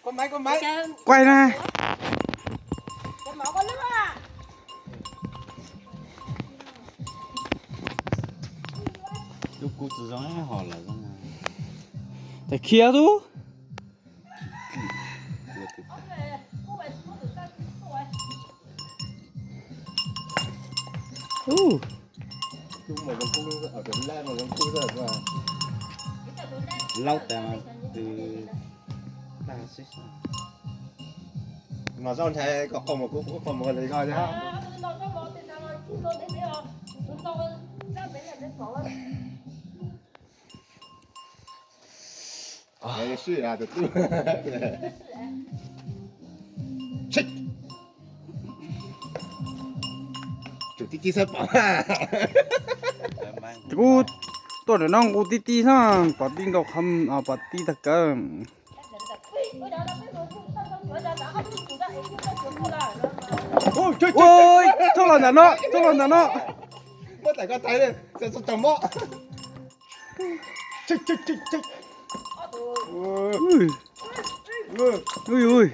Quay na. Tus kuv tsis zoo hom lawm. Tes khiav tus. Ub. Laub tas twb tag xwb. Mas zaub ntshai kom qau mus kuv kuv qau mus li ko thiab. Sib tus tub. Tsum tib tib xab pom. Kuv tuaj ntawm no nqus tib tib xwb, pom tib nkaus qhov, pom tib tag kawg. Ua, txhob los ntawm no, txhob los ntawm no. Muab tawm koj thaiv li, txhob txhob mob. Ui, ui.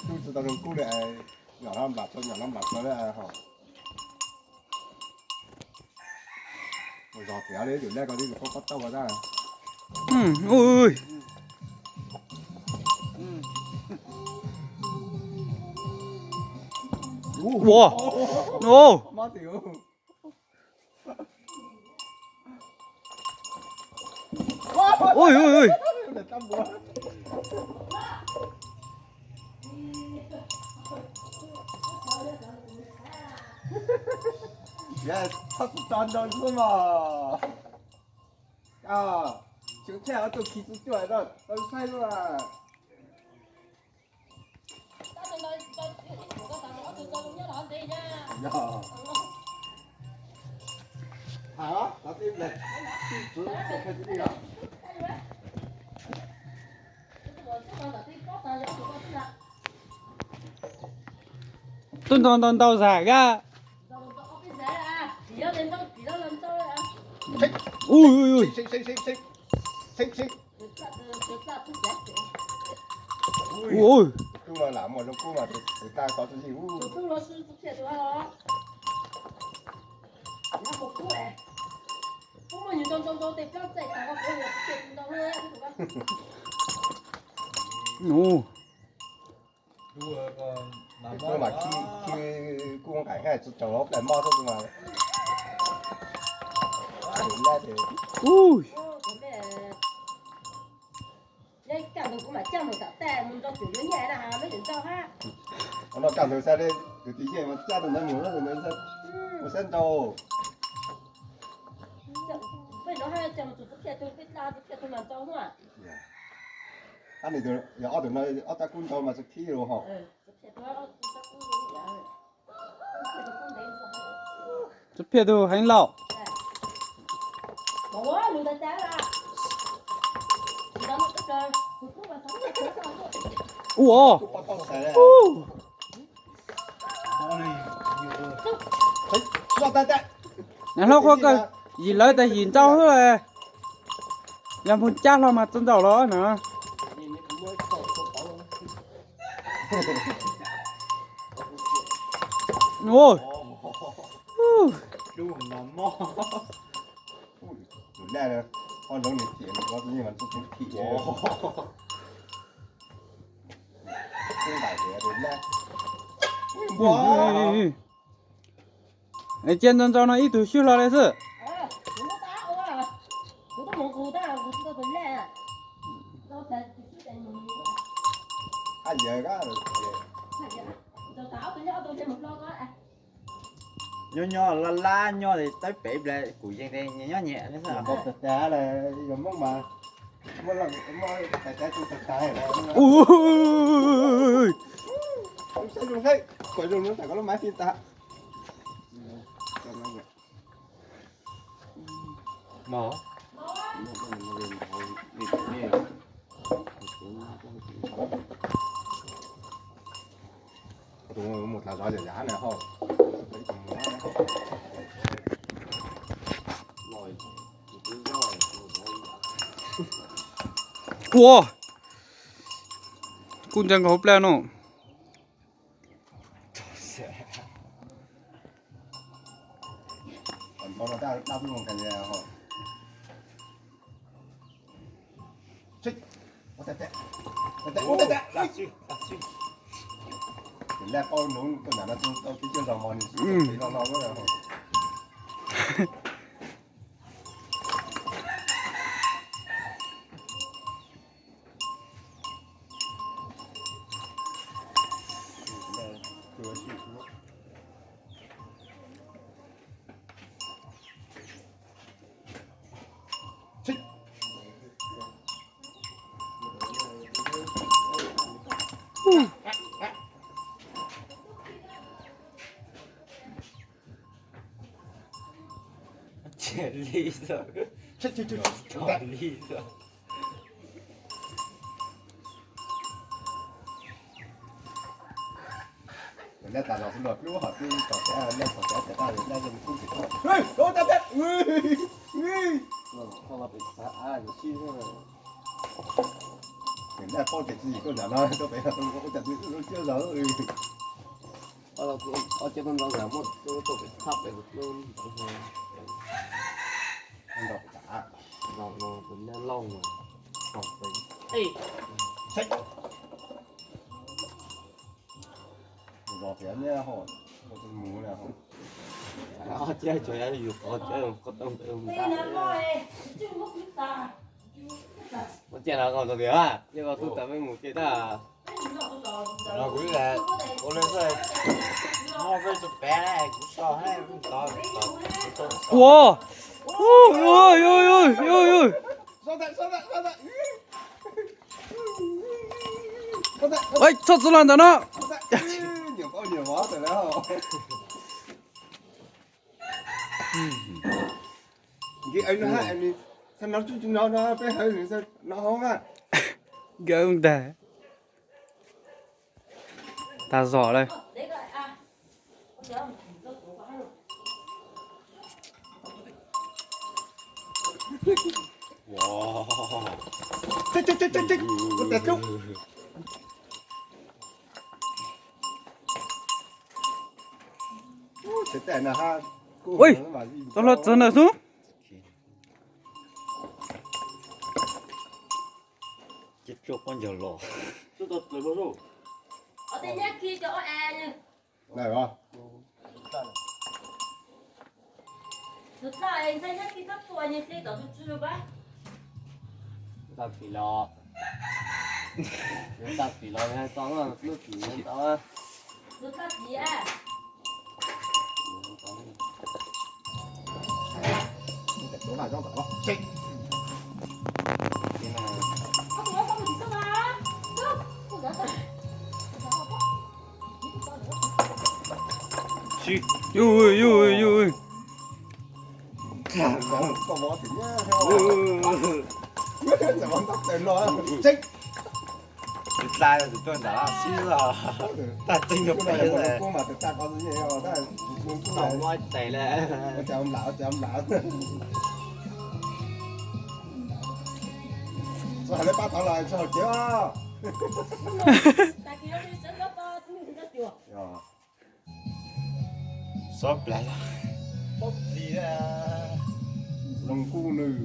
Tub tsis tau zoo kub li, nyom no nplam tau, nyom no nplam tau li ho. Zog tiav li tus lej ko twb tus koj pob tauj ko tag. Ua, ui ui ui. Txhob txwm tso nrau xwb mog. Tseem tshuav ob tug khi txuj cuaj rau tau saib xwb. Tuaj nrau ntau ntau zag kab. Ui ui ui. Ui. Ub, mas khi, khi kuj nqaim hab tsis tsaus hauv plas moj xwb mas. Ub. No kaj ntug xab li tus tij yeej mas caj tus ntawd mus mus xab nrau. Ab, yog ob tug no ob rab kub ntau mas tsis khib lawm hos. Tsis phiaj tus heev lauj. Ua. Nag hlob qhuab kawg, yim lawv tas yim ntau xwb. Yog npog cab hlo mas txog ntau los na. Cia ntau ntau no ib tug xyuj hlo li xwb. Nyob nyob laj laj nyob tawb pem ple kuv yeej nyob nyiam li xwb. Yog Hmoob mas muaj tais tais tu tais tais. Saib zoo saib kom zoo no tam koj lub maiv fij tas. Tus mus tas zov yam yam na ho. Ua, kuj ntsia nkaus hauv plaj no. Cia li xwb. Cia li xwb. Lawv tas los xwb los hlub hom hlub txog tsev, lawv txog tsev tas lawv yeej hlub tsis tau. Lawv paub tias tsis yim tuaj nram no tuaj pem ua cas twb ua siab zog. Ob cov tuaj ntau nram muaj tuaj pem txhab pem kuv tuaj ntawd. Nram no tus nyab Looj no. Zos tias nyab ho, mus na ho. Ob cov cov yog yus qhov cov qhov tau ntawd mus tas. Ua cas los koj tau tias, yog koj tub tas peb mus ces tag. Los kuv ib ua lawv xwb, muab peb tus pem kuv so, ua, txhob txog los ntawm no. Nkawd ntag, tas zom lawm. Ui, tau los txog ntawm xwb. Ces tsuas poj ncaug los. Tag phim los, tag phim los tau, lub phim tau. Tsis tau tus tuaj nram sib los, tag tseeb rau pem lawm. Tau muab tes lawm. Txog lawv pab thov los tsis haum cev. Xob plas los, zoo nkuj nws.